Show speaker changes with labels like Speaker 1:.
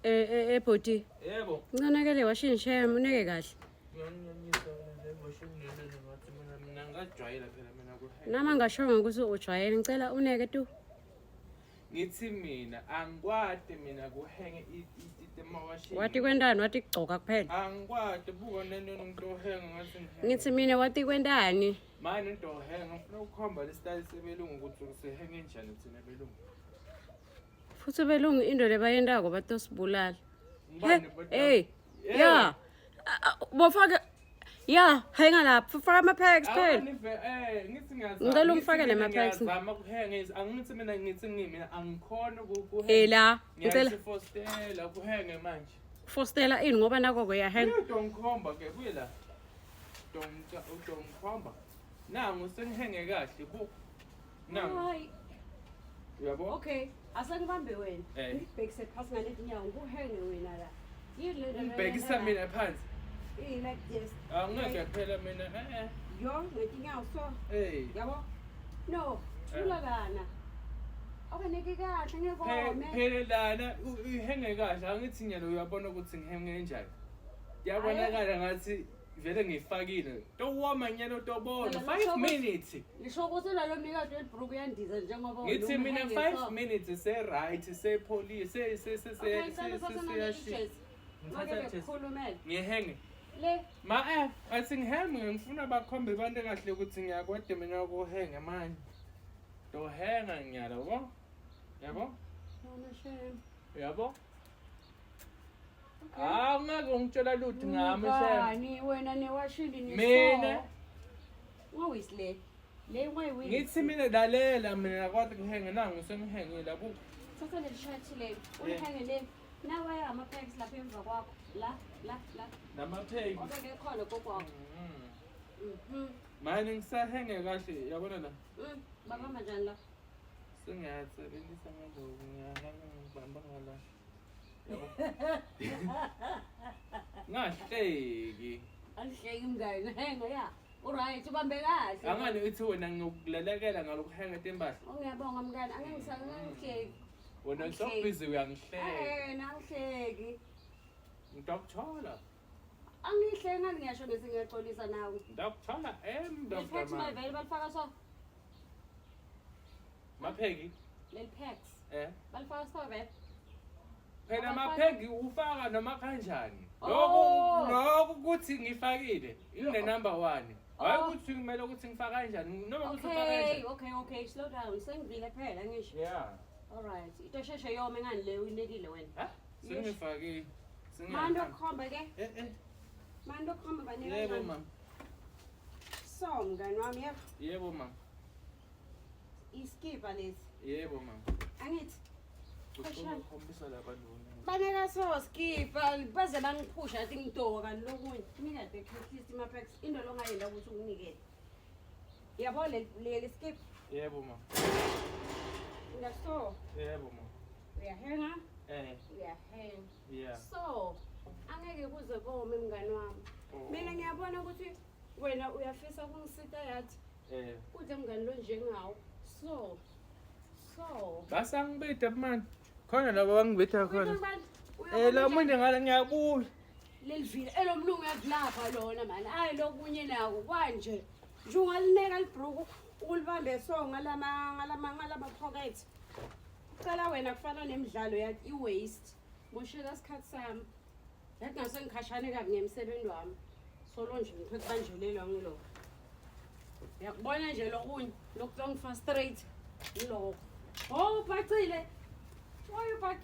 Speaker 1: Eh eh eh bhuti.
Speaker 2: Yebo.
Speaker 1: Ncanakele washini shem uneke kahle.
Speaker 2: Ngiyanginyanyisa nje washini lento ngathi mina mina ngajwayela phela mina kuhenga.
Speaker 1: Nami angashongo ukuthi ujwayele ngicela uneke tu.
Speaker 2: Ngithi mina angikwati mina kuhenge itemawashini.
Speaker 1: Wathi kwentani wathi kugcoka kuphela.
Speaker 2: Angikwati buka lento umuntu ohenga ngathi ngihenga.
Speaker 1: Ngithi mina wathi kwentani.
Speaker 2: Manje into ohenga ngifuna ukukhomba lesitayile sebelungu ukuthi sihenge njani thina belungu.
Speaker 1: Futhi belungu into lebayentako batosibulala.
Speaker 2: Ngibani but
Speaker 1: Hey. Yeah. Bofaka Ya, henga lapha, faka ama-packs phela.
Speaker 2: Awunive eh ngithi ngiyazama.
Speaker 1: Ngicela ungifake
Speaker 2: Ngithi mina
Speaker 1: nema-packs.
Speaker 2: Ngiyazama ukuhenge angithi mina ngithi ngimina angikhona ukuhenga.
Speaker 1: Eh la, ngicela
Speaker 2: Ngiyasifostela kuhenge manje.
Speaker 1: fostela ini ngoba nako kuyahenga.
Speaker 2: Buye dongikhomba ke buye la. Dongca udongikhomba. Nangu sengihenge kahle bu. Nangu
Speaker 1: Hayi,
Speaker 2: uyabo?
Speaker 1: okay. Asengibambe wena.
Speaker 2: Eh.
Speaker 1: Ngikubhekise phasi ngaleti nyawo, ngikuhenge wena la. Yini le nto
Speaker 2: Ngibhekisa mina phansi.
Speaker 1: Eh, like this.
Speaker 2: Angeke phela mina eh eh.
Speaker 1: Yo, ngetinyawo so.
Speaker 2: Eh.
Speaker 1: Yabo? No, thula kana. Okaneke kahle
Speaker 2: Phe-
Speaker 1: ngekome.
Speaker 2: Phela lana uhenge kahle angithi nyalo uyabona ukuthi ngihenge kanjani. Kuyabonakala ngathi vele ngifakile. Towoma nyalo tobona
Speaker 1: Phela
Speaker 2: 5
Speaker 1: lusho ukuthi-
Speaker 2: minutes.
Speaker 1: Ngisho ukuthi nalo mnikazi welibhruku uyandiza njengoba wena
Speaker 2: Ngithi mina
Speaker 1: umhenge
Speaker 2: 5
Speaker 1: so.
Speaker 2: minutes se right se police se se se
Speaker 1: Okay,
Speaker 2: se
Speaker 1: ngicela uthathe
Speaker 2: se
Speaker 1: naleli
Speaker 2: seyashisa.
Speaker 1: jezi.
Speaker 2: Ngithatha
Speaker 1: Make
Speaker 2: jezi.
Speaker 1: bekukhulumele.
Speaker 2: Ngihenge.
Speaker 1: Le
Speaker 2: Ma eh athi ngihenge ngifuna bakhombe abantu kahle ukuthi ngiyakwade mina ukuhenge manje. Tohenga ngiyala yabo? Yabo?
Speaker 1: Yona shame.
Speaker 2: Yabo? Ah ungeke ungitshela lutho ngami shem.
Speaker 1: Ngani wena newashini ni
Speaker 2: Mina
Speaker 1: Ungawisi le. Le ungayiwisi.
Speaker 2: ngithi mina lalela mina akwazi kuhenga nangu sengihengile yabo.
Speaker 1: Thatha leli shirt le. Ulihenge le. Nawa ama packs lapha emva kwakho. La la la.
Speaker 2: Namapheki.
Speaker 1: Obeke khona gogo wakho.
Speaker 2: Manje ngisahenge kahle yabona la.
Speaker 1: Babamba njani la?
Speaker 2: Sengiyasebenzisa ngaloku ngiyahanga ngibamba ngala. Yabo. Ngahleki.
Speaker 1: Alihleki mngani. Henga ya. Uright ubambe kahle.
Speaker 2: Angani uthi wena ngiyokulalekela ngalokuhenga timpahla.
Speaker 1: Oh ngiyabonga mngani. Angeke ngisahleki.
Speaker 2: Wena
Speaker 1: Angihleki.
Speaker 2: so busy uyangihleka.
Speaker 1: Eh, nangihleki.
Speaker 2: Ngidokuthola.
Speaker 1: Angihleki ngani ngiyasho ngithi ngiyaxolisa nawe.
Speaker 2: Ngidokuthola em
Speaker 1: Leli packs
Speaker 2: Dr.
Speaker 1: vele balifaka so.
Speaker 2: Mapheki
Speaker 1: Leli packs.
Speaker 2: eh
Speaker 1: Balifaka so vele.
Speaker 2: phela
Speaker 1: Abafaki-
Speaker 2: mapheki ufaka noma kanjani.
Speaker 1: Oh.
Speaker 2: Lokhu lokhu kuthi ngifakile ine number 1. Hayi
Speaker 1: Oh.
Speaker 2: ukuthi kumele ukuthi ngifaka kanjani noma ukuthi ufaka
Speaker 1: Okay,
Speaker 2: kanjani.
Speaker 1: okay. Slow down. Sengivile phela ngisho.
Speaker 2: Yeah.
Speaker 1: All right. Into sheshe yome ngani le uyinekile wena.
Speaker 2: Ha? Sengifakile.
Speaker 1: Manje
Speaker 2: Sengiyahamba.
Speaker 1: ukukhomba ke.
Speaker 2: Eh eh.
Speaker 1: Manje ukukhomba banika
Speaker 2: Yebo
Speaker 1: kanjani?
Speaker 2: mama.
Speaker 1: So mngani wami yebo.
Speaker 2: Yebo mama.
Speaker 1: Iskipa lesi.
Speaker 2: Yebo mama.
Speaker 1: Angithi
Speaker 2: Ucela ukukhombisa labantu.
Speaker 1: baneka so skipa baze bangiphusha athi ngidoko kanti lokunye. Nika the at least ima packs into longayenda ukuthi unginikele. Yabo le le skip.
Speaker 2: Yebo mama.
Speaker 1: Ngaso
Speaker 2: Yebo mama.
Speaker 1: uyahenga
Speaker 2: Eh
Speaker 1: uyahenga.
Speaker 2: yeah.
Speaker 1: So angeke kuze kome mngani wami.
Speaker 2: Oh.
Speaker 1: Mina ngiyabona ukuthi wena uyafisa ukungisita yathi
Speaker 2: Eh
Speaker 1: kudle mngani lo njengawo. So so
Speaker 2: basangibida manje. Khona labo bangibitha khona.
Speaker 1: Uyabona
Speaker 2: Eh la munye ngala ngiyabuya.
Speaker 1: leli vila elomlungu yavilapha lona mani ayi lokunye nako kwanje nje ungalineka libhruku ukulibambe so ngalama ngalama ngalama pocket cela wena kufana nemidlalo yathi i-waste moshela isikhathi sami yathi ngase ngikhashane kabi ngemsebenzi wami solo nje ngiphe kubanjelelwa ngiloko uyakubona nje lokunye lokhu longifa straight ngiloko oh ubhacile oy ubhacile.